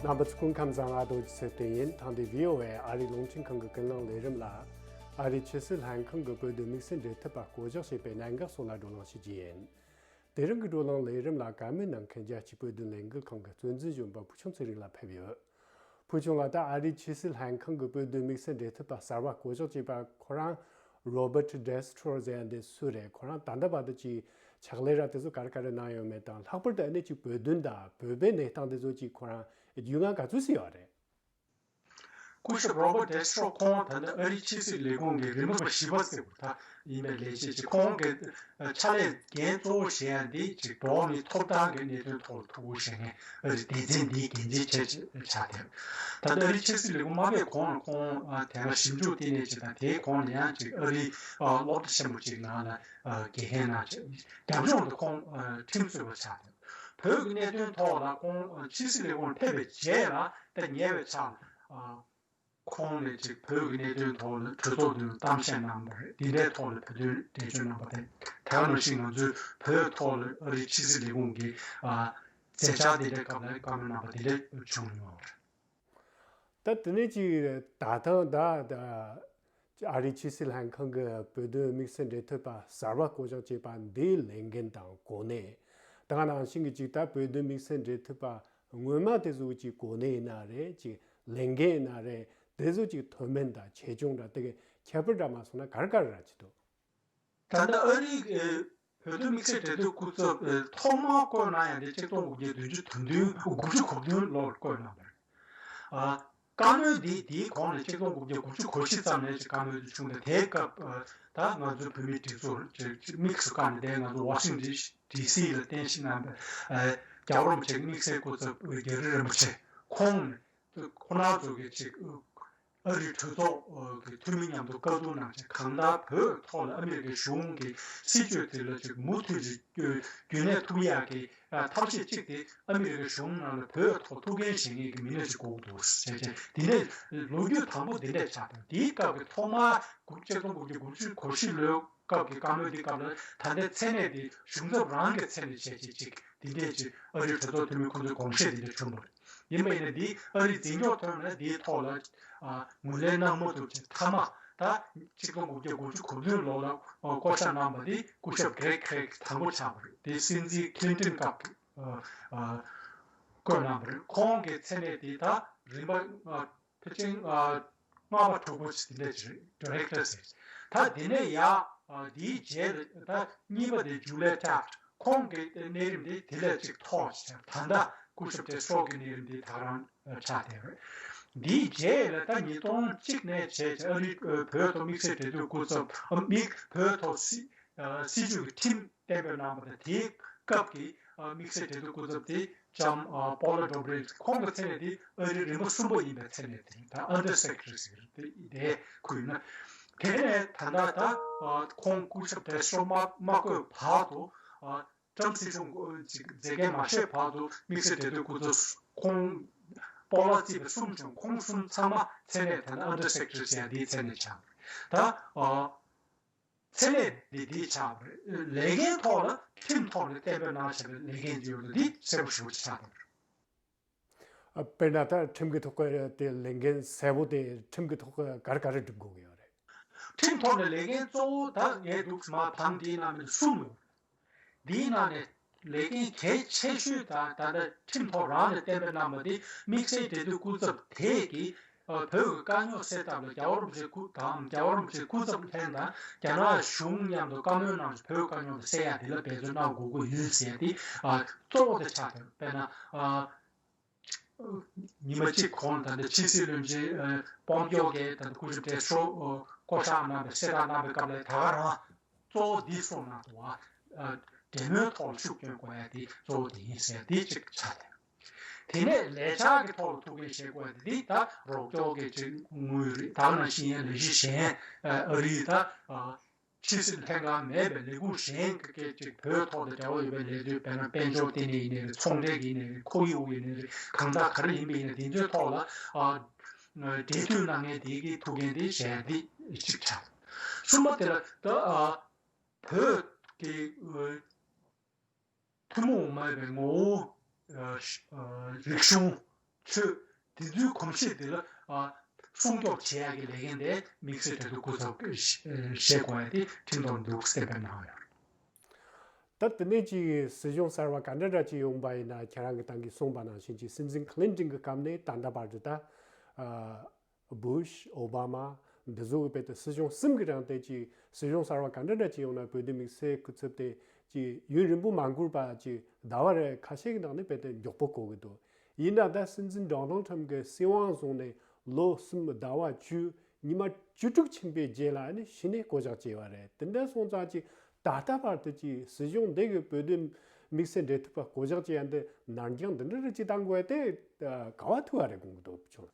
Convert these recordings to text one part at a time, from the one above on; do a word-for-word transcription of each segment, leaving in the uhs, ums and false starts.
རྣམ་པ་ཚོ་སྐུ་ཁམས་བཟང་། ང་རྡོ་རྗེ་ཚེ་བརྟན་ཡིན། ཐེངས་འདིའི་ཝི་ཨོ་ཨེ་ཨ་རིའི་རླུང་འཕྲིན་ཁང་གི་ཀུན་གླེང་ལས་རིམ་ལ། ཨ་རིའི་ཕྱི་སྲིད་ལྷན་ཁང་གི་བོད་དོན་དམིགས་བསལ་འབྲེལ་མཐུད་པ་བསྐོ་གཞག་བྱས་པའི་གནད་འགག་སོགས་ལ་བགྲོ་གླེང་བྱེད་རྒྱུ་ཡིན། དེ་རིང་གི་བགྲོ་གླེང་ལས་རིམ་ལ་བཀའ་མོལ་གནང་མཁན་རྒྱལ་སྤྱིའི་བོད་དོན་ལས་འགུལ་ཁང་གི་གཙོ་འཛིན་གཞོན་པ་ཕུལ་བྱུང་ཚེ་རིང་ལགས་ཕེབས་ཡོད། ཕུལ་བྱུང་ལགས། ད་ཨ་རིའི་ཕྱི་སྲིད་ལྷན་ཁང་གི་བོད་དོན་དམིགས་བསལ་འབྲེལ་མཐུད་པ་གསར་པ་བསྐོ་གཞག་བྱས་པ་ཁོ་རང་Robert Destro ཟེར་ཡ་འདི་སུ་རེད། ཁོ་རང་ད་ལྟ་བར་དུ་ཅིག་ཕྱག་ལས་ར་དེ་ཚོ་ག་རེ་ག་རེ་གནང་ཡོད་མེད་དང་། ལྷག་པར་དུ་ཨ་ནི་ཅིག་བོད་དོན་དང་བོད་པའི་གནས་སྟངས་དེ་ཚོ་ཅིག་ཁོ་རང་རྒྱུས་མངའ་ག་ཚོད་ཅིག་ཡོད་རེད། སྐུ་ཞབས་Robert Destro ཁོང་ད་ལྟ་ཨ་རིའི་ཕྱི་སྲིད་ལས་ཁུངས་ཀྱི་རིམ་པ་བཞི་པ་ཟེར་བ་ད་ཡིན་པའི་ལས་བྱེད་ཅིག་ཁོང་གི་ཕྱག་ལས་འགན་གཙོ་བོ་བཞེས་ཡ་འདི་ཅིག་འགྲོ་བ་མིའི་ཐོབ་ཐང་གི་གནད་དོན་ཐོག་ལ་ཐུགས་ཁུར་བཞེས་མཁན་ཨ་རིའི་སྡེ་ཚན་འདིའི་འགན་འཛིན་བྱས་ཆགས་བསྡད། ད་ལྟ་ཨ་རིའི་ཕྱི་སྲིད་ལས་ཁུངས་མ་ཕེབས་གོང་ལ་ཁོང་དེ་སྔ་ཞིབ་འཇུག་ལྟེ་གནས་ཅིག་དང་། དེའི་གོང་ལ་ཡང་ཅིག་ཨ་རིའི་སློབ་གྲྭ་ཆེན་པོ་ཅིག་ནང་ལ་དགེ་རྒན་གནང་བྱས། རྒྱབ་ལྗོངས་དུ་ཁོང་ཁྲིམས་རྩོད་པ་ཆགས་བསྡད། བོད་ཀྱི་གནད་དོན་ཐོག་ལ་ཁོང་ཕྱི་སྲིད་ལས་ཁུངས་ཕེབས་པའི་རྗེས་ལ་ད་ཉེ་བའི་ཆར་ཁོང་ནས་ཅིག་བོད་ཀྱི་གནད་དོན་ཐོག་ལ་གྲོས་ཚོགས་འདུར་གཏམ་བཤད་གནང་བ་རེད། འདི་འདྲའི་ཐོག་ལ་བོད་དོན་འགྲེལ་བརྗོད་གནང་བ་དེ་དེ་ག་ནང་བཞིན་ང་ཚོའི་བོད་ཐོག་ལ་ཨ་རིའི་ཕྱི་སྲིད་ལས་ཁུངས་ཀྱི་མཛད་འཆར་འདི་འདྲའི་སྐབས་ལ་བཀའ་མོལ་གནང་བ་འདི་འདྲ་བྱུང་ཡོད་རེད། ད་དེ་ནས་ཅིག་ད་ཐེངས་ད་ཨ་རིའི་ཕྱི་སྲིད་ལྷན་ཁང་གི་བོད་དོན་དམིགས་བསལ་འབྲེལ་མཐུད་པ་གསར་པ་བསྐོ་གཞག་བྱས་པ་འདིའི་ལས་འགན་དང་གོ་གནས། ད་ག་ནང་བཞིན་གྱི་ཅིག་ད་བོད་དོན་དམིགས་བསལ་འབྲེལ་མཐུད་པ་སྔོན་མ་དེ་ཚོའི་ཅིག་གོ་གནས་ཡིན་ན་རེད། ཅིག་ལས་འགན་ཡིན་ན་རེད། དེ་ཚོ་ཅིག་མཐོ་དམན་དང་ཆེ་ཆུང་འདྲ་དེ་གི་ཁྱད་པར་འདྲ་མ་སོང་ན་ག་རེ་ག་རེ་རག་གི་འདུག་ད་ལྟ་ཨ་རིའི་བོད་དོན་དམིགས་བསལ་འབྲེལ་མཐུད་སྐུ་ཚབ་ཐོག་མར་བསྐོས་གནང་ཡ་དེ་ཆིག་སྟོང་དགུ་བརྒྱ་བདུན་ཅུ་དོན་བདུན་དགུ་བཅུ་གོ་བདུན་ལོར་བསྐོས་གནང་བ་རེད། བཀའ་མོལ་འདི་དེའི་གོང་ནས་ཆིག་སྟོང་དགུ་བརྒྱ་དགུ་བཅུ་གོ་བཞི་ཙམ་ནས་ཅིག་བཀའ་མོལ་འདི་བྱུང་སྟེ། དེའི་སྐབས་ད་ང་ཚོའི་བོད་མིའི་སྒྲིག་འཛུགས་དམིགས་སུ་བཀར་ནས་དེ་ང་ཚོ་ཝ་ཤིང་ཊོན་ཌི་སི་ལ་རྟེན་གཞི་གནང་བའི་རྒྱལ་བ་རིན་པོ་ཆེའི་དམིགས་བསལ་སྐུ་ཚབ་རྒྱ་རི་རིན་པོ་ཆེ་ཁོང་ནས་ཁོང་རྣམ་ཚོ་གིས་ཅིག་ཨ་རིའི་གྲོས་ཚོགས་ཀྱི་འཐུས་མི་མཉམ་དུ་བཀའ་བསྡུར་གནང་བྱས། གང་ལྟར་བོད་ཐོག་ལ་ཨ་མི་རི་ཀའི་གཞུང་གི་སྲིད་བྱུས་དེ་ལ་ཅིག་མུ་མཐུད་ཀྱིས་རྒྱུན་གནས་ཐུབ་ཡག་གི་ཐབས་ཤེས་གཅིག་དེ་ཨ་མི་རི་ཀའི་གཞུང་ནང་ལ་བོད་ཐོག་ཐུགས་འགན་བཞེས་མཁན་གྱི་མི་སྣ་ཅིག་དགོས་འདུག་ཟེར་བྱས། དེ་ནས་ལོ་རྒྱུས་དང་པོ་འདི་འདྲས་ཆགས་པ་རེད། དེའི་སྐབས་ཀྱི་ཐོག་མར་དགུ་ཆིག་སྟོང་དགུ་བརྒྱ་དགུ་བཅུ་གོ་བཞི་ལོའི་སྐབས་ཀྱི་བཀའ་མོལ་འདི་སྐབས་ལ་ད་ལྟའི་མཚན་གནས་འདི་གཞུང་ཚབ་རང་གི་མཚན་གནས་བྱས་བྱས་ཅིག་འདི་འདྲས་ཅིག་ཨ་རིའི་གྲོས་ཚོགས་འཐུས་མི་ཁོང་ཚོའི་དགོངས་བཞེས་འདི་འདྲས་བྱུང་བ་རེད། ཡིན་པ་ཡིན་ན་འདི་ཨ་རིའི་འཛིན་སྐྱོང་ཐོག་ནས་འདིའི་ཐོག་ལ་ངོས་ལེན་གནང་མ་ཐུབ་ཅིག་མཐའ་མ་ད་ཆིག་སྟོང་དགུ་བརྒྱ་དགུ་བཅུ་གོ་བདུན་ལོ་ལ་བསྐོ་བཞག་གནང་བ་འདི་སྐུ་ཞབས་གྷི་རེག་ཁེ་རེག་དང་པོ་ཆགས་པ་རེད། དེ་སྲིད་འཛིན་ཁི་ལིན་ཏོན་སྐབས་ཀྱི་བསྐོས་གནང་བ་རེད། ཁོང་གི་མཚན་གནས་དེ་ད་རིམ་པ་ཕལ་ཆེར་ལྔ་པ་དྲུག་པ་ཞིག་དེ་འདྲ་ཅིག་རེད། ཌི་རེག་ཊར་ཟེར། ད་དེ་ནས་ཡར་དེའི་རྗེས་ལ་ད་གཉིས་པ་དེ་ཇུ་ལི་ཡ་ཊེཕ་ཊི། ཁོང་གི་གནས་རིམ་དེ་དེ་ལས་ཅིག་མཐོ་ཞིག་ད་ལྟ་སྐུ་ཞབས་ཌེ་སི་ཊོ་གི་གནས་རིམ་དེ་ད་ག་རང་ཆགས་བསྡད་རེད། དེའི་རྗེས་ལ་ད་ཉིས་སྟོང་གཅིག་ནས་བྱས་བྱས་ཨ་རིའི་བོད་ཐོག་དམིགས་བསལ་འབྲེལ་མཐུད་སྐུ་ཚབ། མི་བོད་ཐོག་སྲིད་སྲིད་བྱུས་ཀྱི་ཁྲིམས་གཏན་འབེབས་གནང་བ་དང་། དེའི་སྐབས་ཀྱི་དམིགས་བསལ་འབྲེལ་མཐུད་སྐུ་ཚབ་དེ་ལྕམ་པོ་ལ་ཌོབ་རེ་ཁོང་གི་མཚན་གནས་དེ་ཨ་རིའི་རིམ་པ་གསུམ་པ་ཡིན་པའི་མཚན་གནས་དེ་ད་ཨན་ཌར་སེག་རེ་ཊ་རི་ཟེར་དེ་དེ་ཁུལ་ན། དེ་ནས་ད་ལྟ་ད་ཁོང་སྐུ་ཞབས་ཌེ་སི་ཊྲོ་མ་མ་བསྐོས་བར་དུ་ཊྲམ་སྲིད་གཞུང་ཅིག་མཛད་འགན་མ་བཞེས་བར་དུ་དམིགས་བསལ་འབྲེལ་མཐུད་སྐུ་ཚབ་ཁོང་སྤོ་ལགས་རྩིས་པའི་གསུམ་བྱུང་། ཁོང་གསུམ་ཚང་མ་མཚན་གནས་ད་ལྟ་ཨན་ཌར་སེག་རེ་ཊ་རི་ཟེར་ཡ་འདིའི་མཚན་གནས་ཆགས་པ་རེད། ད་མཚན་གནས་འདི་འདི་ཆགས་པ་རེད། ལས་འགན་ཐོག་ལ་ཁྲིམས་ཐོག་ནས་གཏན་འབེབས་གནང་བཞག་པའི་ལས་འགན་འདི་ཡོད་ལ་འདི་གསལ་པོ་ཞེ་པོ་ཅིག་ཆགས་བསྡད་པ་རེད། དཔེར་ན་ད་ཁྲིམས་ཀྱི་ཐོག་གི་དེ་ལས་འགན་གསལ་པོ་དེ་ཁྲིམས་ཀྱི་ཐོག་གི་ག་རེ་ག་རེ་སྒྲུབ་དགོས་ཀྱི་ཡོད་རེད། ཁྲིམས་ཐོག་ནས་ལས་འགན་གཙོ་བོ་ད་ངས་འདུག་མ་ཕམ་འདིའི་ནང་ནས་གསུམ་ཡོད། འདིའི་ནང་ནས་ལས་འགན་གལ་ཆེ་ཤོས་དང་ད་ལྟ་ཁྲིམས་ཐོག་རང་ནས་གཏན་འབེབས་གནང་བ་འདི་དམིགས་བསལ་འབྲེལ་མཐུད་སྐུ་ཚབ་དེ་གིས་བོད་ཀྱི་དཀའ་རྙོག་སེལ་ཐབས་ལ་རྒྱལ་བ་རིན་པོ་ཆེ་སྐུ་དང་རྒྱལ་བ་རིན་པོ་ཆེའི་སྐུ་ཚབ་ལྷན་དང་རྒྱ་ནག་གཞུང་མཉམ་དུ་བཀའ་མོལ་གནང་བྱས་བོད་དཀའ་རྙོག་དེ་སེལ་ཡ་དེ་ལ་འབད་བརྩོན་གནང་དགོས་ཀྱི་ཡོད་ཟེར་ཏེ་གཙོ་བོ་དེ་ཆགས་ཡོད། དཔེར་ན། ཉི་མ་གཅིག་གོང་ལ་ད་ལྟ་ཕྱི་སྲིད་བློན་ཆེན་པོམ་པེའོ་གིས་ད་ལྟ་སྐུ་ཞབས་ཌེ་སི་ཊྲོ་བསྐོ་བཞག་གནང་བའི་གསལ་བསྒྲགས་གནང་བའི་སྐབས་ལ་ད་ག་རང་གཙོ་བོ་འདི་གསུངས་གནང་འདུག་བ། འབྲེལ་མོལ་ཐོག་ལ་ཤུགས་སྐྱོན་དགོས་ཡ་དེ་གཙོ་བོ་དེ་ཡིན་ཟེར་དེ་གཅིག་ཆགས་ཡོད། དེ་ནས་ལས་འཆར་གྱི་ཐོག་ལ་ཐུགས་འགན་བཞེས་དགོས་ཡ་དེ་འདི་ད་རོགས་སྐྱོར་གྱི་ཅིག་དངུལ་རེད། ད་ག་ནང་བཞིན་ཡང་ལས་གཞི་གཞན་ཨ་རིའི་ད། ཕྱི་སྲིད་ལྷན་ཁང་མེད་པའི་ལས་ཁུངས་གཞན་གྱི་ཅིག་བོད་ཐོག་ཏུ་འབྲེལ་བ་ཡོད་པའི་ལས་དོན། དཔེར་ན་དཔལ་འབྱོར་ལྟེ་གནས་ཡིན་ནའི་རེད། ཚོང་འབྲེལ་ཡིན་ནའི་རེད། ཁོར་ཡུག་ཡིན་ནའི་རེད། གང་ལྟར་ག་རེ་ཡིན་པ་ཡིན་ནའི་དེ་ཚོའི་ཐོག་ལ་ཨ་འབྲེལ་མཐུད་གནང་མཁན་དེ་གི་ཐུགས་འགན་དེ་གཞལ་ཡས་དེ་གཅིག་ཆགས། གསུམ་པ་དེ་ལ་ད་ཨ་བོད་ཀྱི་ཨ་ཐུན་མོང་མ་ཡིན་པའི་ངོ་བོ། ཨ་ཨ་རིག་གཞུང་ ཆོས་དེ་ཚོའི་གོམས་གཤིས་དེ་ལ་ཨ་སྲུང་སྐྱོབ་བྱེད་ཡག་གི་ལས་འགན་དེ་དམིགས་བསལ་གྲོས་བསྡུར་སྐུ་ཚབ་ཀྱིས་བཞེས་དགོས་ཡ་དེ་ཁྲིམས་ཐོག་འདུག་གསལ་བསྒྲགས་གནང་ཡོད། ད་དེ་ནས་ཀྱི་སྲིད་གཞུང་གསར་བ་ག་འདྲ་འདྲ་ཅིག་ཡོང་པ་ཡིན་ན། ཁྱེད་རང་གི་ཏང་གིས་གསུངས་པ་ནང་བཞིན་གྱི་སྲིད་འཛིན་ཁི་ལིན་ཏིན་གྱི་སྐབས་ནས་ད་ལྟ་བར་དུ་ད་ཨ་བུ་ཤ། ཨོ་བྷ་མ། འདི་ཚོ་གི་བོད་དུ་སྲིད་གཞུང་གསུམ་གྱི་རིང་དེ་ཀྱི་སྲིད་གཞུང་གསར་བ་ག་འདྲ་འདྲ་ཅིག་ཡོང་ན་བོད་དོན་དམིགས་བསལ་སྐུ་ཚབ་དེ་ཀྱི་ཡུན་རིང་པོ་མ་འགོར་བ་ཀྱི་ཟླ་བ་རེ་ཁ་ཤས་ཀྱི་ནང་ནས་བོད་དུ་མགྱོགས་པོ་བསྐོ་གི་འདུག་ཡིན་ན་ད་སྲིད་འཛིན་ཌོ་ནལ་ཊམ་གྱི་སྲིད་དབང་བཟུང་ནས་ལོ་གསུམ་ཟླ་བ་བཅུ། ཉི་མ་བཅུ་དྲུག་ཕྱིན་པའི་རྗེས་ལ་ནི་གཞི་ནས་བསྐོ་གཞག་བྱས་པ་རེད། དེ་འདྲ་སོང་ཙང་ཀྱི་ད་ལྟ་བར་དུ་ཀྱི་སྲིད་གཞུང་འདི་གི་བོད་དོན་དམིགས་བསལ་འབྲེལ་མཐུད་པ་བསྐོ་གཞག་བྱེད་ཡ་འདི་ནར་འགྱངས་འདི་འདྲ་རེ་ཅིག་བཏང་དགོས་ཏེ་ག་བ་ཐུག་བ་རེད་དགོངས་ཀྱི་འདུག་བྱུང་།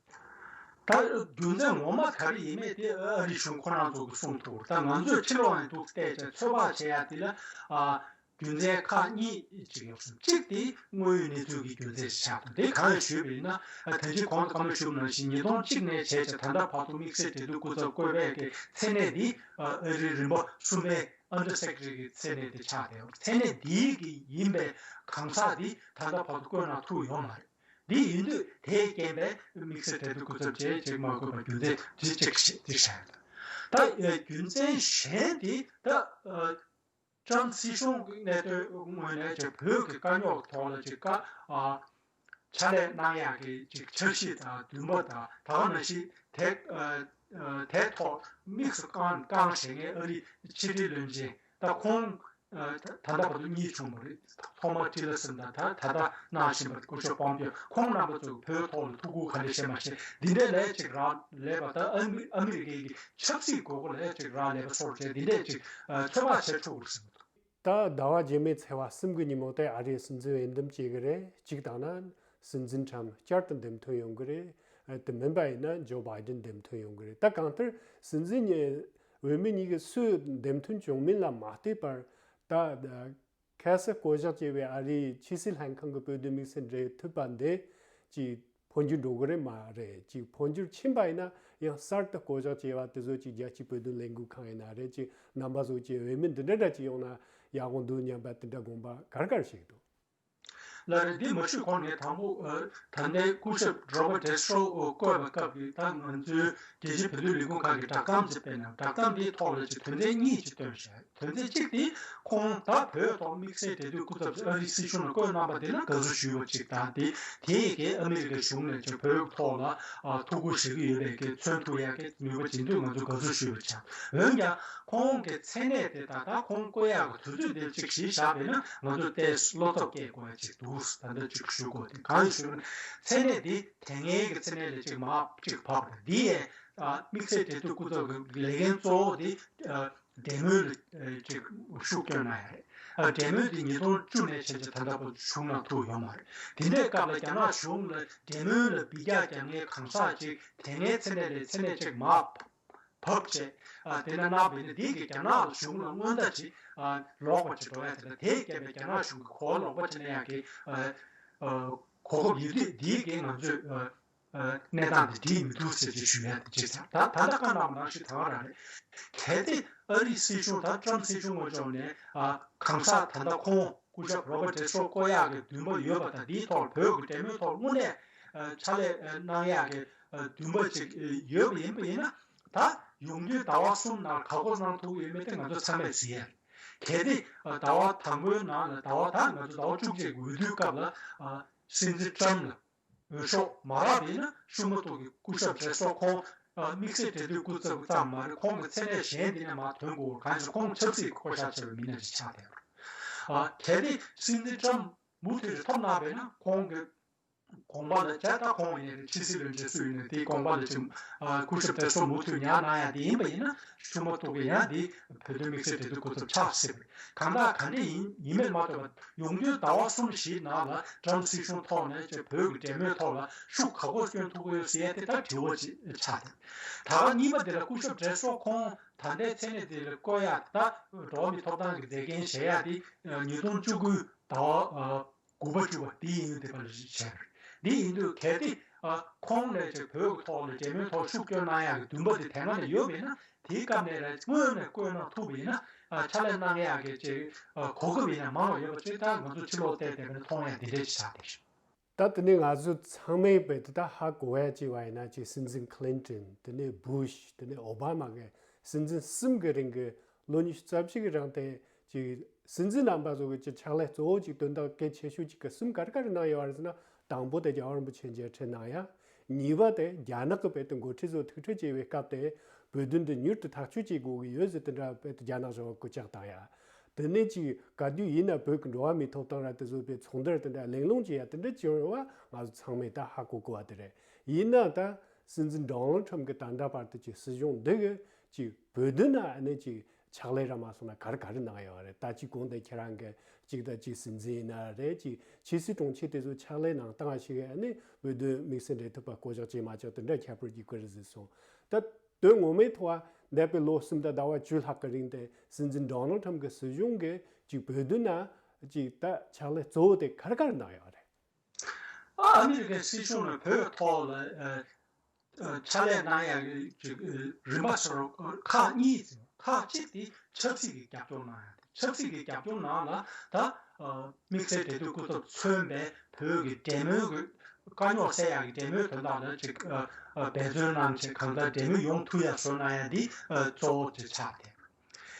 ད་རྒྱུ་མཚན་ངོ་མ་ག་རེ་ཡིན་མེད་དེ་ཨ་རི་གཞུང་ཁོ་རང་ཚོ་གི་གསུང་ཐུབ། ད་ང་ཚོས་ཕྱི་ལོགས་ནས་འདུག་བལྟས་ཙང་ཚོད་དཔག་བྱེད་ཡ་དེ་ལ་ཨ་རྒྱུ་མཚན་ཁག་གཉིས་ཅིག་ཡོད་ཟེར། གཅིག་དེ་དངོས་ཡོད་གནས་ཚུལ་གྱི་རྒྱུ་མཚན་ཞིག་ཆགས་འདུག་དེ་གང་ཡིན་ཞུས་པ་ཡིན་ན། ད་ཅི་གོང་དུ་བཀའ་མོལ་ཞུས་པ་ནང་བཞིན་ཉིས་སྟོང་གཅིག་ནས་བྱས་ཙང་ད་ལྟ་བར་དུ་དམིགས་བསལ་འབྲེལ་མཐུད་སྐུ་ཚབ་བསྐོས་པའི་གི་མཚན་གནས་འདི་ཨ་རི་རིམ་པ་གསུམ་པའི་ཨན་ཌར་སེག་རེ་ཊ་རི་གི་མཚན་གནས་དེ་ཆགས་བསྡད་ཡོད། མཚན་གནས་འདིའི་གི་ཡིན་པའི་གང་ཟག་འདི་ད་ལྟ་བར་དུ་བསྐོས་གནང་ཐུབ་ཡོད་མ་རེད། འདི་ཡིན་དུས་དེའི་རྐྱེན་པས་དམིགས་བསལ་འབྲེལ་མཐུད་སྐུ་ཚབ་བྱས་ཅིག་མ་བསྐོས་པ་རྒྱུ་མཚན་དེ་གཅིག་བཤད་དེ་བཤད་ཡོད། ད་རྒྱུ་མཚན་གཞན་དེ་ད་ཨ། ཊམ་སྲིད་གཞུང་གི་གནད་དོན་ངོས་ནས་ཅིག་བོད་ཀྱི་དཀའ་རྙོག་ཐོག་ལ་ཅིག་བཀའ་ཨ་ཕྱག་ལས་གནང་ཡག་གི་ཅིག་འཆར་གཞི་དང་འདུན་པ་དང་། ད་ག་ནང་བཞིན་དེ་ཨ་ཨ་དེ་ཐོག་དམིགས་སུ་བཀང་བཀང་བྱེད་མཁན་ཨ་རིའི་ཕྱི་དྲིལ་བློན་ཆེན་ད་ཁོང་ཨ་ད་ད་ལྟ་བར་དུ་གཉིས་བྱུང་བ་རེད། ཐོ་མ་ཊི་ལར་སན་དང་ད་ད་ལྟ་གནང་བཞིན་པ་སྐུ་ཞབས་པོམ་པེ་ཡོ། ཁོང་རྣམ་པ་ཚོས་བོད་ཐོག་ལ་ཐུགས་ཁུར་ག་འདྲ་བཞེས་མ་བཞེས་འདི་འདྲའི་ལས་ཅིག་རག་ལས་པ་ད་ཨ་མི་ཨ་མི་རི་ཀའི་གི་ཆབ་སྲིད་དགོས་མཁོ་ལ་ཅིག་རག་ལས་པ་སོར་བྱས་འདི་འདྲས་ཅིག་ཨ་ཚོད་དཔག་བྱེད་ཆོག་གི་རེད་ཟེར་གྱི་འདུག་ད་ཟླ་བ་རྗེས་མའི་ཚེས་པ་གསུམ་གྱི་ཉིན་མོ་དེ་ཨ་རིའི་སྲིད་འཛིན་འོས་འདེམས་བྱེད་ཀྱི་རེད། གཅིག་དང་ན་སྲིད་འཛིན་ཊམ་བསྐྱར་དུ་འདེམས་ཐོན་ཡོང་གི་རེད། ཨ་དེ་མིན་པ་ཡིན་ན་ཇོ་བྷའི་ཌེན་འདེམས་ཐོན་ཡོང་གི་རེད། ད་གང་ལྟར་སྲིད་འཛིན་གཉིས་འོས་མི་གཉིས་ཀྱི་སུ་འདེམས་ཐོན་བྱུང་མིན་ལ་མ་ལྟོས་པར་ད། ཁ་སང་བསྐོ་གཞག་བྱས་པའི་ཨ་རིའི་ཕྱི་སྲིད་ལྷན་ཁང་གི་བོད་དོན་དམིགས་བསལ་འབྲེལ་མཐུད་པ་འདི་ཅིག་འཕོ་འགྱུར་འགྲོ་གི་རེད་མ་རེད། ཅིག་འཕོ་འགྱུར་ཕྱིན་པ་ཡིན་ན་ཡང་གསར་དུ་བསྐོ་གཞག་བྱས་པ་དེ་ཚོ་ཅིག་རྒྱལ་སྤྱིའི་བོད་དོན་ལས་འགུལ་ཁང་ཡིན་ན་རེད། ཅིག་རྣམ་པ་ཚོ་ཅིག་འོས་མི་འདི་འདྲ་འདྲ་ཅིག་ཡོང་ན་ཡག་པོ་འདུག་སྙམ་པ་དེ་འདྲ་དགོངས་པ་གར་གར་ཞིག་འདུག་ལགས་རེད། འདི་མ་ཞུས་གོང་ནས་དང་པོ་ཨ་ད་ལྟའི་སྐུ་ཞབས་རོ་བར་ཊ་ཌེ་སི་ཊོ་བསྐོས་པའི་སྐབས་ཀྱི་ད་ང་ཚོའི་རྒྱལ་སྤྱིའི་བོད་དོན་ལས་ཁུངས་ཁག་གི་བསྒྲགས་གཏམ་ཅིག་སྤེལ་ནས། བསྒྲགས་གཏམ་འདིའི་ཐོག་ལ་ཅིག་དོན་ཚན་གཉིས་ཅིག་བཏོན་བཞག་དོན་ཚན་གཅིག་དེ་ཁོང་ད་བོད་ཐོག་དམིགས་བསལ་འབྲེལ་མཐུད་སྐུ་ཚབ་ཅིག་ཨ་རིའི་སྲིད་གཞུང་ལ་བསྐོས་གནང་པ་དེ་ལ་དགའ་བསུ་ཞུས་པ་ཅིག་དང་། དེ་དེ་ཡི་གེ་ཨ་མི་རི་ཀའི་གཞུང་ནས་ཅིག་བོད་ཐོག་ལ་ཨ་ཐུགས་ཁུར་བཞེས་ཀྱི་ཡོད་པའི་གི་མཚོན་ཐུབ་ཡག་གི་ནུས་པ་བྱིན་དུས་ང་ཚོ་དགའ་བསུ་ཞུས་པ་ཅིག་འོན་ཀྱང་ཁོང་གི་མཚན་གནས་དེ་དང་ད་ཁོང་བསྐོ་ཡག་གི་དུས་ཚོད་དེ་ཅིག་གཞི་བཞག་པས་ན་ང་ཚོ་ཏོག་ཙམ་བློ་འཚབ་སྐྱེ་དགོས་ཡ་ཅིག་འདུག་ད་ལྟ་ཅིག་ཞུ་དགོས་དེ་གང་ཡིན་ཞུས་པ་ན། མཚན་གནས་འདི་དེ་སྔའི་གི་མཚན་གནས་ལས་ཅིག་མར་ཅིག་བབས་པ་རེད། འདི་ཡས་ཨ་དམིགས་བསལ་འབྲེལ་མཐུད་སྐུ་ཚབ་ཀྱི་ལས་འགན་གཙོ་བོ་དེ་ཨ་འབྲེལ་མོལ་ལ་ཨ་ཅིག་ཤུགས་བསྐྱོན་གནང་ཡ་རེད། ཨ་འབྲེལ་མོལ་དེ་ཉིས་སྟོང་བཅུ་ནས་བྱས་ཙང་ད་ལྟ་བར་བྱུང་གནང་ཐུབ་ཡོད་མ་རེད། དེ་འདྲའི་སྐབས་ལ་རྒྱ་ནག་གཞུང་ལ་འབྲེལ་མོལ་ལ་འབུད་རྒྱག་རྒྱག་མཁན་གང་ཟག་ཅིག་དེ་སྔའི་མཚན་གནས་ལས་མཚན་གནས་ཅིག་མར་བབས་བྱས། ཨ་དེ་འདྲ་གནང་བ་ཡིན་ན་འདི་གིས་རྒྱ་ནག་གཞུང་ལ་སྔོན་བརྡ་ཅིག་ཨ་ལོག་པ་ཅིག་འགྲོ་ཡ་དེ་དང་། དེའི་རྐྱེན་པས་རྒྱ་ནག་གཞུང་གིས་གོ་བ་ལོག་པ་ཅིག་གནང་ཡག་གི་ཨ་ཨ་གོ་སྐབས་ཡོད་དུས་འདི་གིས་ང་ཚོས་ཨ་ཨ་གནས་སྟངས་འདི་འགྲིག་མི་འདུག་ཟེར་ཅིག་ཞུ་ཡ་དེ་ཅིག་ཚར། ད་ད་ལྟ་བཀའ་གནང་བ་ནང་བཞིན་ད་ག་རང་རེད། གལ་ཏེ་ཨ་རིའི་སྲིད་གཞུང་ད་ཊམ་སྲིད་གཞུང་ངོས་ཕྱོགས་ནས་ཨ་གང་ཟག་ད་ལྟ་ཁོང་སྐུ་ཞབས་རོ་བར་ཊ་ཌེ་སི་ཊོ་བསྐོ་ཡག་གི་འདུན་པ་ཡོད་པ་དང་། འདིའི་ཐོག་བོད་ཀྱི་འབྲེལ་མོལ་ཐོག་དངོས་གནས་ཨ་ཕྱག་ལས་ཨ་གནང་ཡག་གི་ཨ་འདུན་པ་ཅིག་ཨ་ཡོད་པ་ཡིན་པ་ཡིན་ན། ད་ཡོང་དུས་ཟླ་བ་གསུམ་ནང་ག་སྐོར་གནང་ཐུབ་ཡོད་མེད་དེ་ང་ཚོ་ཚང་མས་གཟིགས་ཡ་རེད། གལ་ཏེ་ཨ་ཟླ་བ་དང་པོའི་ནང་ལ་ཟླ་བ་ད་ང་ཚོ་ཟླ་བ་བཅུ་གཅིག་འོས་བསྡུའི་སྐབས་ལ་ཨ་སྲིད་འཛིན་ཊམ་ལ་འོས་ཤོག་མ་རག་པ་ཡིན་ན་ཤུགས་མ་གཏོགས་ཀྱི་སྐུ་ཞབས་ཌེ་སི་ཊོ་ཁོང་ཨ་དམིགས་བསལ་འབྲེལ་མཐུད་སྐུ་ཚབ་ཙམ་མ་རེད། ཁོང་གི་མཚན་གནས་གཞན་དེ་ནས་མར་ཐོན་དགོས། གང་ཡིན་ཟེར་ཁོང་ཆབ་སྲིད་བསྐོ་བཞག་བྱས་པ་མི་སྣ་ཞིག་ཆགས་བསྡད་ཡོད་རེད། ཨ་གལ་ཏེ་སྲིད་འཛིན་ཊམ་མུ་མཐུད་ནས་ཐོབ་གནང་བ་ཡིན་ན་ཁོང་གི་དགོངས་པ་ལ་བྱས། ད་ཁོང་ཡིན་ནའི་ཕྱི་སྲིད་བློན་ཆེན་སུ་ཡིན་ནའི་དེའི་དགོངས་པ་ལ་ཅིག་ཨ་སྐུ་ཞབས་ཌེ་སི་ཊོ་མུ་མཐུད་ཉར་གནང་ཡ་དེ་ཡིན་པ་ཡིན་ན་ཤུགས་མ་གཏོགས་ཀྱི་ཡང་དེ་བོད་དོན་དམིགས་བསལ་འབྲེལ་མཐུད་སྐུ་ཚབ་ཆགས་སྲིད་པ་རེད། གང་ལྟར་ག་འདྲ་ཡིན་ཡིན་མིན་མ་ལྟོས་པར་ཡོང་དུས་ཟླ་བ་གསུམ་བཞིའི་ནང་ལ་ཊམ་སྲིད་གཞུང་ཐོག་ནས་ཅིག་བོད་ཀྱི་འབྲེལ་མོལ་ཐོག་ལ་ཤུགས་ག་སྐོར་བསྐྱོན་ཐུབ་ཀྱི་ཡོད་ཟེར་ཡ་དེ་ད་དྲི་བ་ཅིག་ཆགས་ཏེ། ད་ག་གཉིས་པ་དེ་ལ་སྐུ་ཞབས་ཌེ་སི་ཊོ་ཁོང་ད་ལྟའི་མཚན་གནས་དེ་ལ་བསྐོ་ཡ་ད་འགྲོ་བ་མིའི་ཐོབ་ཐང་གི་མཛད་འགན་བཞེས་ཡ་དེ་ཉིས་སྟོང་བཅུ་དགུའི་ཟླ་བ་དགུ་པ་བཅུ་པ་དེ་ཡིན་དེ་པར་བྱས། འདི་ཡིན་དུས་གལ་ཏེ་ཨ་ཁོང་ལས་ཀྱི་བོད་ཀྱི་ཐོག་ལ་འབྲེལ་མོལ་ཐོག་ཤུགས་སྐྱོན་གནང་ཡག་གི་འདུན་པ་དེ་དེ་སྔ་ནས་ཡོད་པ་ཡིན་ན། དེའི་སྐབས་ནས་ར་སྔོན་ནས་བསྐོས་གནང་ཐུབ་པ་ཡིན་ན། ཨ་ཕྱག་ལས་གནང་ཡག་གི་ཅིག་ཨ་གོ་སྐབས་ཡིན་ན་མང་བ་ཡོད་པ་ཅིག་ད་ང་ཚོ་ཕྱི་ལོགས་བལྟས་བསྡད་པ་ན་མཐོང་ཡག་འདི་འདྲས་ཅིག་ཆགས་བསྡད་ཤག་ད་དེ་ནས་ང་ཚོ་ཚང་མས་བལྟས་ཏེ་ད་ཧ་གོ་ཡ་བྱས་པ་ཡིན་ན། ཅིག་སྲིད་འཛིན་ཁི་ལིན་ཏོན། དེ་ནས་བུ་ཤ། དེ་ནས་ཨོ་བྷ་མ་གི་སྲིད་འཛིན་གསུམ་གྱི་རིང་གི་ལོ་ཉི་ཤུ་རྩ་གཅིག་གི་རིང་དེ་ཅིག་སྲིད་འཛིན་རྣམ་པ་ཚོ་གི་ཅིག་ཕྱག་ལས་གཙོ་བོ་ཅིག་དོན་དག་གལ་ཆེ་ཤོས་ཅིག་གི་གསུམ་ག་རེ་ག་རེ་གནང་ཡོད་རེད་ཟེར་ན། དང་པོ་དེ་རྒྱལ་བ་རིན་པོ་ཆེ་མཇལ་འཕྲད་གནང་ཡ། གཉིས་པ་དེ་རྒྱ་ནག་གི་བལྟས་ཏེ་འགོ་ཁྲིད་ཚོ་ཐུག་འཕྲད་བྱས་པའི་སྐབས་དེ་བོད་དོན་འདི་མྱུར་དུ་ཐག་གཅོད་བྱེད་དགོས་ཀྱི་ཡོད་ཟེར། དེ་འདྲ་བལྟས་ཏེ་རྒྱ་ནག་གཞུང་ལ་སྐུལ་ལྕག་བཏང་ཡ། དེ་ནས་ཅིག་ག་དུས་ཡིན་ན་བོད་ཀྱི་འགྲོ་བ་མིའི་ཐོབ་ཐང་ར་དེ་ཚོ་བའི་ཚོགས་འདུར་དེ་འདྲ་གླེང་སློང་བྱེད་ཡ་དེ་འདྲ་བྱེད་ཡོང་བ་ང་ཚོ་ཚང་མས་ད་ཧ་གོ་དགོས་པ་དེ་རེད། ཡིན་ན་ད་སྲིད་འཛིན་ཌོ་ནལ་ཊམ་གྱི་ད་ལྟ་བར་དུ་ཅིག་སྲིད་གཞུང་འདི་གི་ཅིག་བོད་དོན་ན་ཨ་ནི་ཅིག་ཕྱག་ལས་ར་མ་སོང་ན་ག་རེ་ག་རེ་གནང་ཡོད་རེད། ད་ཅིག་གོང་དེ་ཁྱེད་རང་གི་ཅིག་ད་ཅིག་སྲིད་འཛིན་ཡིན་ན་རེད། ཅིག་ཆེ་སྲིད་དྲུང་ཆེ་དེ་ཚོ་ཕྱག་ལས་གནང་སྟངས་ཤིག་ཨ་ནི་བོད་དོན་དམིགས་བསལ་འབྲེལ་མཐུད་པ་བསྐོ་གཞག་བྱས་མ་བྱས་དེ་འདྲ་ཁྱད་པར་གྱི་སྐོར་ཟིག་སོང་ད། དོན་ངོ་མའི་ཐོག་འདས་པའི་ལོ་གསུམ་དང་ཟླ་བ་བཅུ་ལྷག་གི་རིང་དེ་སྲིད་འཛིན་ཌོ་ནལ་ཊམ་གྱི་སྲིད་གཞུང་གིས་ཅིག་བོད་དོན་ན་ཅིག་ད་ཕྱག་ལས་གཙོ་བོ་དེ་ག་རེ་ག་རེ་གནང་ཡོད་རེད། ཨ་མི་རི་ཀའི་སྲིད་གཞུང་ནས་བོད་ཐོག་ལ་ཨ་ཨ་ཕྱག་ལས་གནང་ཡག་གི་ཅིག་རིམ་པ་སོར་ཁག་གཉིས་ཟེར། ཁག་གཅིག་དེ་ཆབ་སྲིད་ཀྱི་རྒྱབ་སྐྱོར་གནང་ཡག་དེ། ཆབ་སྲིད་ཀྱི་རྒྱབ་སྐྱོར་ནང་ལ་ད་ཨ་དམིགས་བསལ་འབྲེལ་མཐུད་སྐུ་ཚབ་མཚོན་པའི་བོད་ཀྱི་འབྲེལ་མོལ་གྱི་དཀའ་རྙོག་སེལ་ཡག་གི་འབྲེལ་མོལ་དོན་དག་ལ་ཅིག་ཨ་ཨ་འབད་བརྩོན་གནང་བྱས་གང་ལྟར་འབྲེལ་མོལ་ཡོང་ཐུབ་ཡག་བཟོ་གནང་ཡག་འདི་ཨ་གཙོ་བོ་དེ་ཆགས་ཏེ།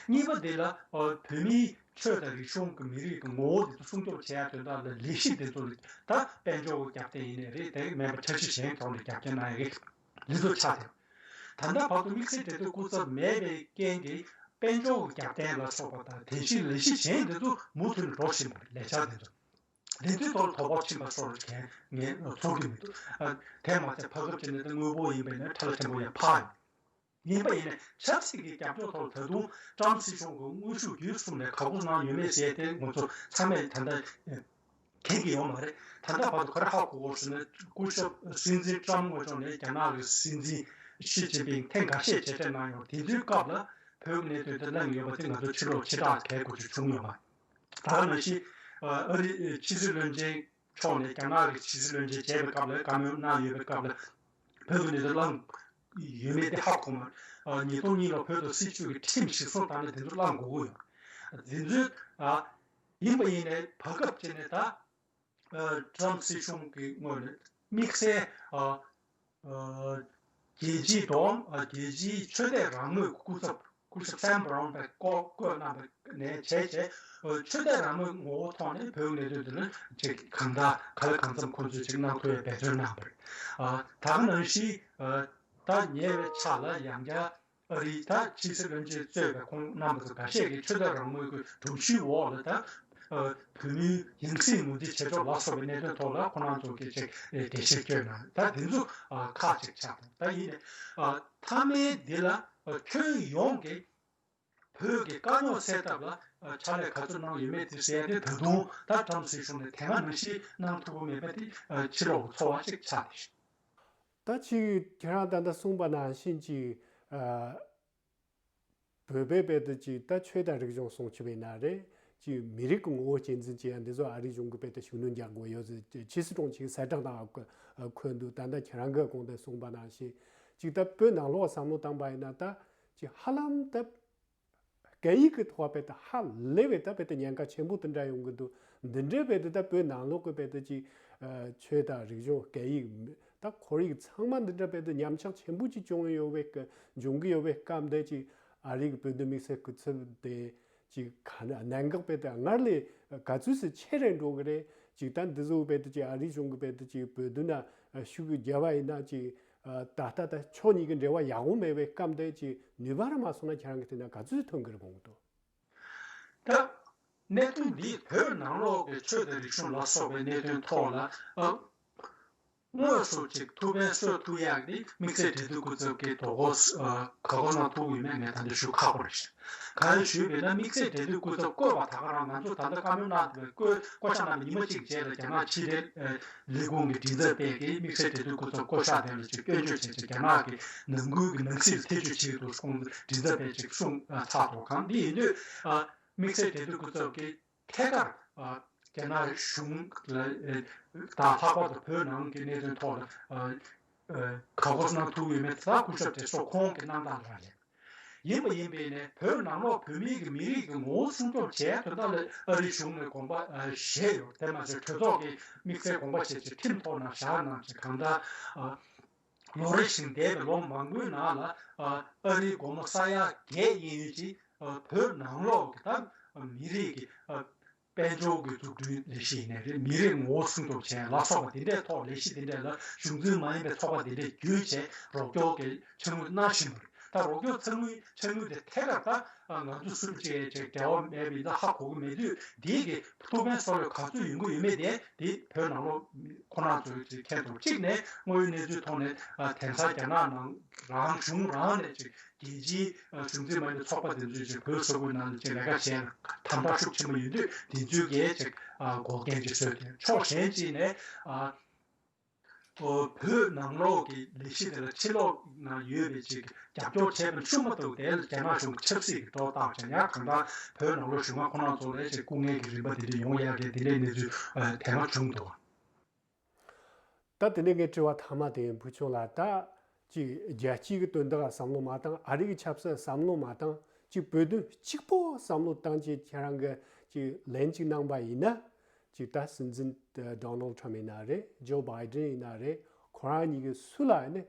གཉིས་པ་དེ་ལ་ཨ་བོད་མིའི་ཆོས་དང་རིག་གཞུང་གི་མི་རིགས་ཀྱི་ངོ་བོ་དེ་ཚོ་སྲུང་སྐྱོབ་བྱེད་ཡག་དོན་དག་ལ་ལས་གཞི་དེ་ཚོ་ལ་ད་དཔལ་འབྱོར་གྱི་རྒྱབ་རྟེན་ཡིན་ནའི་རེད། དེ་མིན་པ་འཆར་གཞི་གཞན་ཐོག་ནས་རྒྱབ་རྟེན་གནང་ཡག་གི་ལས་འགུལ་ཆགས་ཏེ། ད་ལྟ་བར་དུ་དམིགས་བསལ་འབྲེལ་མཐུད་སྐུ་ཚབ་མེད་པའི་རྐྱེན་གྱིས་དཔལ་འབྱོར་གྱི་རྒྱབ་རྟེན་ལ་སོགས་པ་དང་། དེ་བཞིན་ལས་གཞི་གཞན་དེ་ཚོ་མུ་མཐུད་ནས་འགྲོ་བཞིན་པ་རེད། ལས་འཆར་དེ་ཚོ་ལས་དོན་ཐོག་ལ་དོ་ཕོག་ཕྱིན་པ་སོགས་ཀྱང་ངས་ཚོར་གྱི་མི་འདུག་ཨ། དེ་མ་ཚད་བར་སྐབས་ཅིག་ནས་ད་དངུལ་ཕོགས་ཡིན་པ་ཡིན་ན་ཁྲ་ལ་ཕྲན་བུ་ཡང་འཕར་ཡོད། ཡིན་པ་ཡིན་ན་ཆབ་སྲིད་ཀྱི་རྒྱབ་སྐྱོར་ཐོག་ད་དུང་ཀྲམ་སྲིད་གཞུང་གི་དངོས་ཤུགས་བརྒྱུད་གསུམ་ནས་ག་འགོ་གནང་ཡོད་མེད་ཟེར་དེ་ང་ཚོ་ཚང་མས་ད་ལྟ་མཁྱེན་གྱི་ཡོད་མ་རེད། ད་ལྟ་བར་དུ་ག་རེ་ཧ་གོ་དགོས་ཟེར་ན། སྐུ་ཞབས་སྲིད་འཛིན་ཀྲམ་དངོས་ཕྱོགས་ནས་རྒྱ་ནག་གི་སྲིད་འཛིན་ཞི་ཅིན་ཕིང་ཐེངས་འགའ་ཤས་མཇལ་འཕྲད་གནང་ཡོད། དེ་ཚོའི་སྐབས་ལ་བོད་ཀྱི་གནད་དོན་དེ་གླེང་ཡོད་པ་དེ་ང་ཚོ་ཕྱི་ལོགས་ཕྱི་བསྒྲགས་གལ་དགོས་ཆེ་བྱུང་ཡོད་མ་རེད། ད་ག་ནང་བཞིན་ཨ་རི་ཕྱི་སྲིད་བློན་ཆེན་མཆོག་ནས་རྒྱ་ནག་གི་ཕྱི་སྲིད་བློན་ཆེན་མཇལ་བའི་སྐབས་ལ་བཀའ་མོལ་གནང་ཡོད་པའི་སྐབས་ལ་བོད་ཀྱི་གནད་དོན་གླེང་ཡོད་མེད་དེ་ཧ་གོ་མ་རེད། ཉིས་སྟོང་གཉིས་ལོ་བོད་དུ་སྲིད་བྱུས་ཀྱི་ཁྲིམས་གཞིར་བཟུང་བཏང་ནས་དེ་ཚོ་གླེང་དགོས་ཀྱི་ཡོད། དེ་ཚོའི་ཡིན་པ་ཡིན་ནའི་བར་སྐབས་ཅིག་ནས་ད་ཨ་ཀྲམ་སྲིད་གཞུང་གི་ངོས་ནས་དམིགས་བསལ་ཨ་ཨ་རྒྱལ་སྤྱིའི་འགྲོ་བ་ཨ་རྒྱལ་སྤྱིའི་ཆོས་དད་རང་མོས་སྐུ་ཚབ་སྐུ་ཞབས་སེམ་བྷ་རོན་པས་བསྐོ་བསྐོས་གནང་བ་ནས་བྱས་བྱས་ཨ་ཆོས་དད་རང་མོས་ངོ་བོ་ཐོག་ནས་བོད་ཀྱི་གནད་དོན་འདི་ལ་ཅིག་གང་ལྟར་ག་ལ་གང་འཚམ་ཁོང་ཚོས་ཅིག་གནང་ཐུབ་པའི་འབད་བརྩོན་གནང་བ་རེད། ཨ་ད་ག་ནང་བཞིན་ཨ་ད་ཉེ་བའི་ཆར་ལ་ཡང་བསྐྱར་ཨ་རིའི་ད་ཕྱི་སྲིད་བློན་ཆེན་གཙོས་པའི་ཁོང་རྣམ་པ་ཚོ་འགའ་ཤས་ཀྱིས་ཆོས་དད་རང་མོས་ཀྱི་སྒྲོམ་གཞིའི་འོག་ལ་ད་ཨ་བོད་མིའི་ཡང་སྲིད་ངོས་འཛིན་བྱེད་ཕྱོགས་ལ་སོགས་པའི་གནད་དོན་ཐོག་ལ་ཁོང་རྣམ་ཚོ་གིས་ཅིག་ཨེ་འགྲེལ་བཤད་བསྐྱོན་གནང་། ད་དེ་ཚོ་ཨ་ཁག་ཅིག་ཆགས་འདུག་ད་ཡིན་ནའི་ཨ་མཐའ་མའི་འདི་ལ་ཨ་ཁྱོན་ཡོངས་ཀྱི་བོད་ཀྱི་དཀའ་རྙོག་སེལ་ཐབས་ལ་ཨ་ཕྱག་ལས་ག་ཚོད་གནང་ཡོད་མེད་དེ་ཟེར་ཡ་དེ་ད་དུང་ད་ཀྲམ་སྲིད་གཞུང་ནས་དེ་སྔ་ནང་བཞིན་གནང་ཐུབ་ཀྱི་མེད་པ་དེ་ཨ་ཕྱི་ལོགས་ཀྱི་ཚོར་བ་ཅིག་ཆགས་བསྡད་ཤག་ད་ཅིག་ཁྱེད་རང་ད་ལྟ་གསུངས་པ་ནང་བཞིན་ཅིག་ཨ་བོད་པའི་བལྟས་ཏེ་ཅིག་ད་ཆོས་དང་རིག་གཞུང་སྲུང་སྐྱོབ་ཡིན་ན་རེད། ཅིག་མི་རིགས་ཀྱི་ངོ་བོ་གཅེས་འཛིན་བྱེད་ཡ་འདི་ཚོ་ཨ་རིའི་གཞུང་གིས་བལྟས་ཏེ་ཤུགས་སྣོན་རྒྱག་དགོས་ཡོད་ཟེར། ཕྱི་སྲིད་དྲུང་ཆེས་གསལ་བསྒྲགས་ནང་འཁོད་འདུག་ད་ལྟ་ཁྱེད་རང་གིས་གོང་དུ་གསུངས་པ་ནང་བཞིན་ཅིག་ད་བོད་ནང་ལོགས་བསམ་བློ་བཏང་པ་ཡིན་ན་ད་ཅིག་ཧ་ལམ་ད་སྐད་ཡིག་གི་ཐོག་བལྟས་ཏེ་ཧ་ལས་པའི་ད་བལྟས་ཏེ་ཉེན་ཁ་ཆེན་པོ་དེ་འདྲ་ཡོང་གི་འདུག་འདི་འདྲའི་བལྟས་ཏེ་ད་བོད་ནང་ལོགས་ཀྱི་བལྟས་ཏེ་ཅིག་ཨ་ཆོས་དང་རིག་གཞུང་སྐད་ཡིག་ད་ཁོར་ཡུག་ཚང་མ་འདི་འདྲ་བལྟས་ཏེ་ཉམས་ཆག་ཆེན་པོ་ཅིག་བྱུང་ཡོད་པའི་སྐབས་འབྱུང་གི་ཡོད་པའི་སྐབས་འདི་ཅིག་ཨ་རི་གི་བོད་དོན་དམིགས་བསལ་སྐུ་ཚབ་དེ་ཅིག་ག་ན་གནད་འགག་བལྟས་ཏེ་སྔར་ལས་ག་ཚོད་ཙམ་ཆེ་རུ་འགྲོ་གི་རེད། ཅིག་ད་འདི་ཚོ་བལྟས་ཏེ་ཅིག་ཨ་རིའི་གཞུང་གིས་བལྟས་ཏེ་ཅིག་བོད་དོན་ན་ཤུགས་རྒྱབ་པ་ཡིན་ན་ཅིག་ཨ་ད་ལྟ་ད་ཕྱོགས་གཉིས་ཀྱི་འབྲེལ་བ་ཡག་པོ་མེད་པའི་སྐབས་འདི་ཅིག་ནུས་པ་ར་མ་སོང་ན་ཁྱེད་རང་གི་དེ་ན་ག་ཚོད་ཐོན་གི་རེད་དགོངས་འདུག་ད་གནད་དོན་འདིས་བོད་ནང་ལོགས་ཀྱི་ཆོས་དང་རིག་གཞུང་ལ་སོགས་པའི་གནད་དོན་ཐོག་ལ་ཨ་དངོས་སུ་ཅིག་ཐུགས་ཕན་གསོས་ཐུབ་ཡག་འདི་དམིགས་བསལ་འབྲེལ་མཐུད་སྐུ་ཚབ་ཀྱིས་དོ་དགོང་ཨ་ག་གོ་གནང་ཐུབ་ཡོད་མེད་ངས་ད་ལྟ་ཞུ་ཁག་པོ་རེད། གང་ཡིན་ཞུས་པ་ཡིན་ན་དམིགས་བསལ་འབྲེལ་མཐུད་སྐུ་ཚབ་བསྐོས་པ་ད་ག་རང་ང་ཚོ་ད་ལྟ་བཀའ་མོལ་གནང་བསྡད་པའི་བསྐོས་བསྐོ་བཞག་གནང་བའི་ཉི་མ་གཅིག་རྗེས་ལ་རྒྱ་ནག་ཕྱི་འབྲེལ་ལས་ཁུངས་ཀྱི་མགྲིན་ཚབ་པས་ཀྱིས་དམིགས་བསལ་འབྲེལ་མཐུད་སྐུ་ཚབ་བསྐོ་བཞག་དེ་ལ་ཅིག་སྐྱོན་བརྗོད་བྱས་ཏེ་རྒྱ་ནག་གི་ནང་ཁུལ་གྱི་ནང་སྲིད་ལ་ཐེ་བྱུས་བྱེད་ཀྱི་འདུག་ཁོང་མགྲིན་ཚབ་པས་ཅིག་གསུངས་ཚར་འདུག་གང་འདི་ཡིན་དུས་དམིགས་བསལ་འབྲེལ་མཐུད་སྐུ་ཚབ་ཀྱིས་ཐད་ཀར་རྒྱ་ནག་གཞུང་ལ་དང་ལྷག་པར་དུ་བོད་ནང་གི་གནད་དོན་ཐོག་ལ་ག་གོ་གནང་ཐུབ་ཡོད་མེད་དེ་དག་སྐུ་ཞབས་དེ་ཚོ་ཁོང་གི་གནང་སྟངས་རང་རེད། ཡིན་པ་ཡིན་པས་ནས་བོད་ནང་ལོགས་བོད་མིའི་གི་མི་རིགས་ཀྱི་ངོ་བོ་སྲུང་སྐྱོབ་བྱས་དོན་དག་ལ་ཨ་རིའི་གཞུང་ནས་དགོངས་པ་བཞེས་ཡོད། དེ་མ་ཟད་གྲོས་ཚོགས་ཀྱི་དམིགས་བསལ་དགོངས་པ་བཞེས་ཀྱི་ཁྲིམས་ཐོག་ནང་བཞག་གནང་བྱས་གང་ལྟར། ལོ་རེ་བཞིན་འདས་པའི་ལོ་མང་པོའི་ནང་ལ་ཨ་རིའི་སྒོར་མོ་ས་ཡ་བརྒྱད་དབྱིན་ཡུལ་གྱིས་བོད་ནང་ལོགས་ཀྱི་ད་མི་རིགས་ཀྱི་དཔལ་འབྱོར་གྱི་འཛུགས་སྐྲུན་ལས་གཞི་ཡིན་ནའི་རེད། མི་རིགས་ངོ་བོ་སྲུང་སྐྱོབ་བྱས་ལ་སོགས་པ་དེ་འདྲའི་ཐོག་ལས་གཞི་དེ་འདྲ་ལ་གཞུང་འཛིན་མ་ཡིན་པའི་ཚོགས་པ་དེ་འདྲས་བརྒྱུད་བྱས་རོགས་སྐྱོར་གྱི་ཕྱག་དངུལ་གནང་བཞིན་པ་རེད། ད་རོགས་སྐྱོར་ཕྱག་དངུལ་ཕྱག་དངུལ་དེ་ཐད་ཀར་ད་ང་ཚོ་སུ་གཅིག་ཅིག་འབྲེལ་བ་མེད་པ་ཡིན་ན་ཧ་གོ་གི་མེད་དུས། དེའི་གི་ཐུགས་ཕན་གསོ་བའི་ག་ཚོད་ཡོང་གི་ཡོད་མེད་དེ་དེ་བོད་ནང་ལོགས་ཁོ་རང་ཚོའི་ཁྱད་དུ་གཅིག་ནས་དངོས་ཡོད་གནས་ཚུལ་ཐོག་ནས་དེང་སང་རྒྱ་ནག་ནང་རང་གཞུང་རང་ནས་ཅིག་རྒྱལ་སྤྱིའི་གཞུང་འཛིན་མ་ཡིན་པའི་ཚོགས་པ་དེ་ཚོས་ཀྱི་བོད་ས་ཁུལ་ནང་ལ་ཅིག་ལས་ཀ་བྱས་དམ་དྲག་ཤུགས་ཆེན་པོ་ཡོད་དུས། དེ་ཚོའི་གའི་ཅིག་འགོག་རྐྱེན་ཅིག་བཟོས་ཏེ། ཕྱོགས་གཞན་གཅིག་ནས་བོད་ནང་ལོགས་ཀྱི་ལས་གཞི་དེ་ལ་ཕྱི་ལོགས་ན་ཡོད་པའི་ཅིག་རྒྱབ་སྐྱོར་བྱས་པའི་ཤུགས་མ་གཏོགས་དེ་ལ་རྒྱ་ནག་གཞུང་གི་ཆབ་སྲིད་ཀྱི་གྲོགས་བཏགས་བྱས་ཡང་གང་ལྟར་བོད་ནང་ལོགས་གཞུང་མང་ཁོ་རང་ཚོ་ལ་ཅིག་སྐུ་ངལ་གྱི་རིམ་པ་དེ་འདྲ་ཡོང་ཡག་གི་དེ་འདྲའི་གནས་ཚུལ་དེ་སྔ་བྱུང་འདུག། ད་དེ་ནས་ངའི་དྲི་བ་མཐའ་མ་དེ་ཡིན། བུ་ཆུང་ལགས། ད་ཅིག་རྒྱལ་སྤྱིའི་གི་དོན་དག་བསམ་བློ་མ་བཏང་། ཨ་རི་གི་ཆབ་སྲིད་བསམ་བློ་མ་བཏང་། ཅིག་བོད་དོན་གཅིག་པོ་བསམ་བློ་བཏང་བྱས་ཁྱེད་རང་གི་ཅིག་ལན་ཅིག་གནང་པ་ཡིན་ན། ཅིག་ད་སྲིད་འཛིན་ཌོ་ནལ་ཊམ་ཡིན་ན་རེད། ཇོ་བྷའི་ཌེན་ཡིན་ན་རེད། ཁོ་རང་གཉིས་ཀྱི་སུ་ལ་ཡིན་ནའི་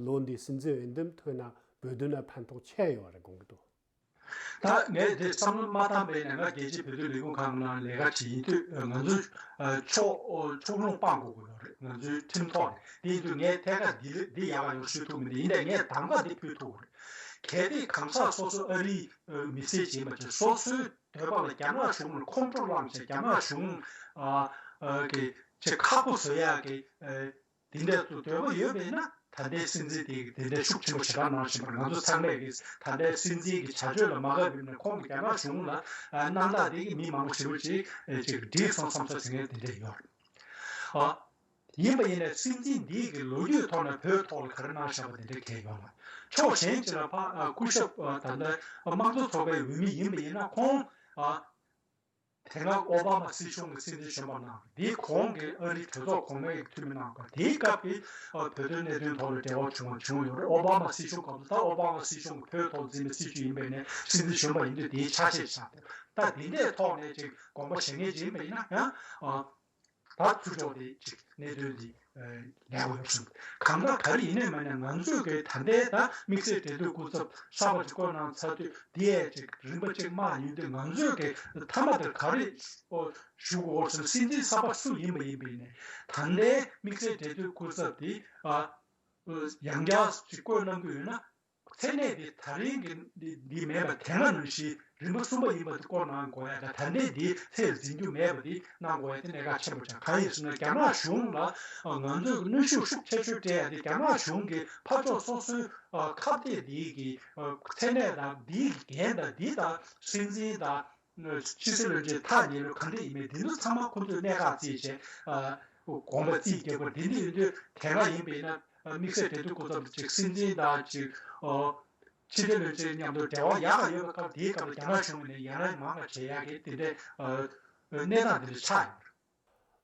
ལོ་འདིའི་སྲིད་འཛིན་འོས་འདེམས་ཐོན་ན་བོད་དོན་ལ་ཕན་ཐོགས་ཆེ་ཡོད་རེད་དགོངས་ཀྱི་འདུག། ད་ངས་དེ་བསམ་བློ་མ་བཏང་པའི་ནས་ང་རྒྱལ་སྤྱིའི་བོད་དོན་ལས་ཁུངས་ཁང་ནང་ལས་ཀ་བྱེད་ཡིན་དུས། ང་ཚོའི་ཕྱོགས་ཕྱོགས་ལྷུང་སྤང་དགོས་ཀྱི་ཡོད་རེད། ང་ཚོའི་ཁྲིམས་ཐོག་ནས། དེ་ཡིན་དུས་ངས་ཐད་ཀར་འདི་འདི་ཡག་ག་ཡོང་ཞུ་ཐུབ་མི་འདུག། ཡིན་ནའི་ངས་གདམ་ག་འདི་ཕུལ་ཐུབ་ཀྱི་རེད། གལ་ཏེ་གང་ཟག་སོ་སོ་ཨ་རིའི་མི་སེར་ཅིག་ཡིན་པ་བྱས། སོ་སོའི་འདོད་པ་ལ་རྒྱ་ནག་གཞུང་ལ་ཁོང་ཁྲོ་བསླངས་བྱས་རྒྱ་ནག་གཞུང་གི་ཆེས་ཁག་པོ་བཟོ་ཡག་གི་དེ་འདྲའི་འདོད་པ་ཡོད་པས་ན། ད་ལྟའི་སྲིད་འཛིན་དེ་དེ་འདྲའི་ཤུགས་ཆེན་པོ་ཞེ་དྲག་གནང་བཞིན་པར། ང་ཚོ་ཚང་མས་ཀྱིས་ད་ལྟའི་སྲིད་འཛིན་གྱི་བྱ་སྤྱོད་ལ་མ་དགའ་བ་ཡིན་ན། ཁོང་གིས་རྒྱ་ནག་གཞུང་ལ་རྣམ་དག་དེ་གིས་མི་མང་པོ་ཞེ་པོ་ཅིག་ཅིག་འགྲིག་སོང་བསམ་ས་ཟེར་མཁན་དེ་འདྲ་ཡོད་རེད། ཡིན་པ་ཡིན་ནའི་སྲིད་འཛིན་འདིའི་གི་ལོ་རྒྱུས་ཐོག་ནས་བོད་ཐོག་ལ་ག་རེ་གནང་བཞག་པ་དེ་འདྲ་གང་ཡང་ཡོད་མ་རེད། ཕྱོགས་གཞན་ཅིག་ལ་ཕ་སྐུ་ཞབས་ད་ལྟ་དམངས་གཙོ་ཚོགས་པའི་འོས་མི་ཡིན་པ་ཡིན་ན། ཁོང་དེ་སྔ་ཨོ་བྷ་མ་སྲིད་གཞུང་གི་སྲིད་འཛིན་གཞོན་པ་གནང་བ་རེད། དེའི་གོང་གི་ཨ་རིའི་གྲོས་ཚོགས་གོང་མའི་འཐུས་མི་གནང་བ། དེའི་སྐབས་ཀྱི་བོད་དོན་གནད་དོན་ཐོག་ལ་འབྲེལ་བ་བྱུང་བ་བྱུང་ཡོད་རེད། ཨོ་བྷ་མ་སྲིད་གཞུང་སྐབས་སུ། ད་ཨོ་བྷ་མ་སྲིད་གཞུང་གི་བོད་ཐོག་འཛིན་པའི་སྲིད་བྱུས་ཡིན་པས་ནས། སྲིད་འཛིན་གཞོན་པ་ཡིན་དུས་དེའི་ཆ་ཤས་ཆགས་ཏེ། ད་དེ་འདྲའི་ཐོག་ནས་ཅིག་དགོངས་པ་བཞེས་མཁན་ཅིག་ཡིན་པ་ཡིན་ན་ཡང་། ད་ཚུར་ཕྱོགས་དེ་ཅིག་གནད་དོན་འདི་ལས་འགོ་ཡོད་སོང་། གང་ལྟར་ག་རེ་ཡིན་ནའི་མིན་ནའི་ང་ཚོས་ཀྱི་ད་ལྟའི་ད་དམིགས་བསལ་འབྲེལ་མཐུད་སྐུ་ཚབ་གསར་པ་ཅིག་བསྐོས་གནང་ཚར་དུས། འདི་ཡས་ཅིག་རིམ་པ་ཅིག་མ་ཡིན་དུས། ང་ཚོས་ཀྱི་མཐའ་མ་དེར་ག་རེ་ཞུ་དགོས་ཟེར་ན། སྲིད་འཛིན་གསར་པ་སུ་ཡིན་པ་ཡིན་པ་ཡིན་ནའི། ད་ལྟའི་དམིགས་བསལ་འབྲེལ་མཐུད་སྐུ་ཚབ་འདི་ཨ་ཡང་བསྐྱར་ཅིག་བསྐོས་གནང་གི་ཡོད་ན། མཚན་གནས་དེ་ད་རིང་གི་འདི་འདི་མེད་པ། དེ་སྔ་ནང་བཞིན་རིམ་པ་གསུམ་པ་ཡིན་པ་དེ་བསྐོ་གནང་དགོས་ཡ་དང་། ད་ལྟའི་འདི་ཚད་འཛིན་རྒྱུ་མེད་པ་འདི་གནང་དགོས་ཡ་དེ་གནད་འགག་ཆེན་པོ་ཆགས། གང་ཡིན་ཟེར་ན། རྒྱ་ནག་གཞུང་ལ་ང་ཚོས་གནོན་ཤུགས་ཤུགས་ཆེ་ཤོས་སྤྲད་ཡ་དེ་རྒྱ་ནག་གཞུང་གི་ཕར་ཕྱོགས་སོ་སོའི་ཁ་གཏད་འདི་གི་མཚན་གནས་དང་། འདི་གི་འགན་དང་། འདི་དང་སྲིད་འཛིན་དང་ཕྱི་སྲིད་བློན་ཆེན་ཐག་ཉེ་ལོས་ག་འདྲ་ཡིན་མིན་འདི་ཚོ་ཚང་མ་ཁོ་ཚོས་གནད་འགག་རྩིས་བྱས། དགོངས་པ་རྩིས་རྒྱག་པ་འདི་འདྲ་ཡིན་དུས། དེ་སྔ་ཡིན་པས་ན་དམིགས་བསལ་འབྲེལ་མཐུད་སྐུ་ཚབ་ཅིག་སྲིད་འཛིན་དང་ཅིག་ཕྱི་སྲིད་བློན་ཆེན་མཉམ་དུ་འབྲེལ་བ་ཡག་ག་ཡོད་པའི་སྐབས། དེའི་སྐབས་ལ་རྒྱ་ནག་གཞུང་ནས་ཡར་ལངས་མར་ལངས་བྱེད་ཡག་གི་དེ་འདྲའི་གནས་སྟངས་འདི་འདྲ་ཆགས་ཡོད་རེད།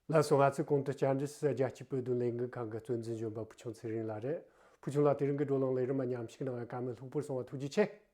ལགས་སོ། ང་ཚོས་གོང་དུ་བཅར་འདྲི་ཞུས་པ་རྒྱལ་སྤྱིའི་བོད་དོན་ལས་འགུལ་ཁང་གི་གཙོ་འཛིན་གཞོན་པ་བུ་ཆུང་ཚེ་རིང་ལགས་རེད། བུ་ཆུང་ལགས། དེ་རིང་གི་བགྲོ་གླེང་ལས་རིམ་མ་ཉམས་ཞིབ་གནང་བའི་བཀའ་མོལ་ལྷུག་པོར་གསུངས་པ་ཐུགས་རྗེ་ཆེ།